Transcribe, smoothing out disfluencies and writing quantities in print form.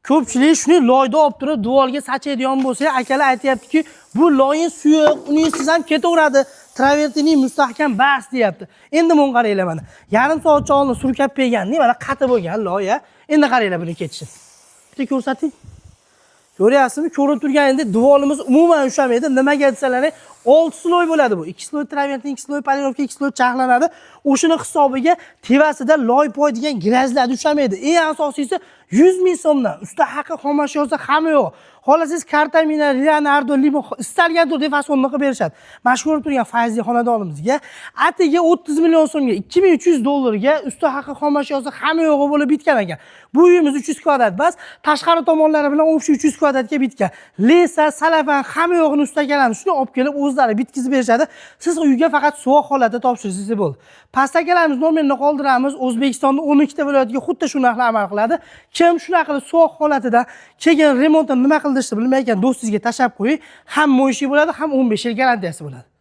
Ko'pchilik shuni loyda olib turib devorga sachaydigan bo'lsa, akalar aytyaptiki, bu loyin suyuq, unisiz ham ketaveradi. Travertinning mustahkam bas deyapti. Endi buni qaranglar mana. Yarim soatcha oldin surkab berganda mana qatib bo'lgan loy. Endi qaranglar buni ketishini. Bitta ko'rsating. Ko'ryapsizmi? Ko'rinib turgan endi devorimiz umuman ushlamaydi. Nimaga desalaring, 6 слой bo'ladi bu. 2 слой travertin, 2 слой polirovka, 2 слой charxlanadi. O'shini hisobiga tevasida loy poy degan грязь lar ushlamaydi. Eng asosiysi 100 ming so'mdan. Usta haqi, xomashyosi hamma yo'q. Xohlasangiz Kartamina, Leonardo, Limo istalgan turda fasonni qilib berishadi. Mana shu ko'rib turgan fayzli xonadonimizga atigi 30 million so'mga, 2300 dollarga usta haqi, xomashyosi hamma yo'g'i bo'lib bitgan ekan. Bu uyimiz 300 kvadrat bas, tashqari tomonlari bilan общий 300 kvadratga bitgan. Леса, salafan hamma yo'g'ini usta akalarimiz shuni olib kelib o'zlari bitkizib berishadi. Siz uyga faqat suvoq holatda topshirsangiz bo'ldi. Pastda akalarimiz nomerini qoldiramiz. O'zbekistonda 12 ta viloyatga xuddi shu narxlar amal qiladi. Kim shunaqa qilib suvoq holatida keyin remontni nima qildirishni bilmayotgan do'stingizga tashlab qo'ying. Ham mo'yishi bo'ladi, ham 15 yil garantiyasi bo'ladi.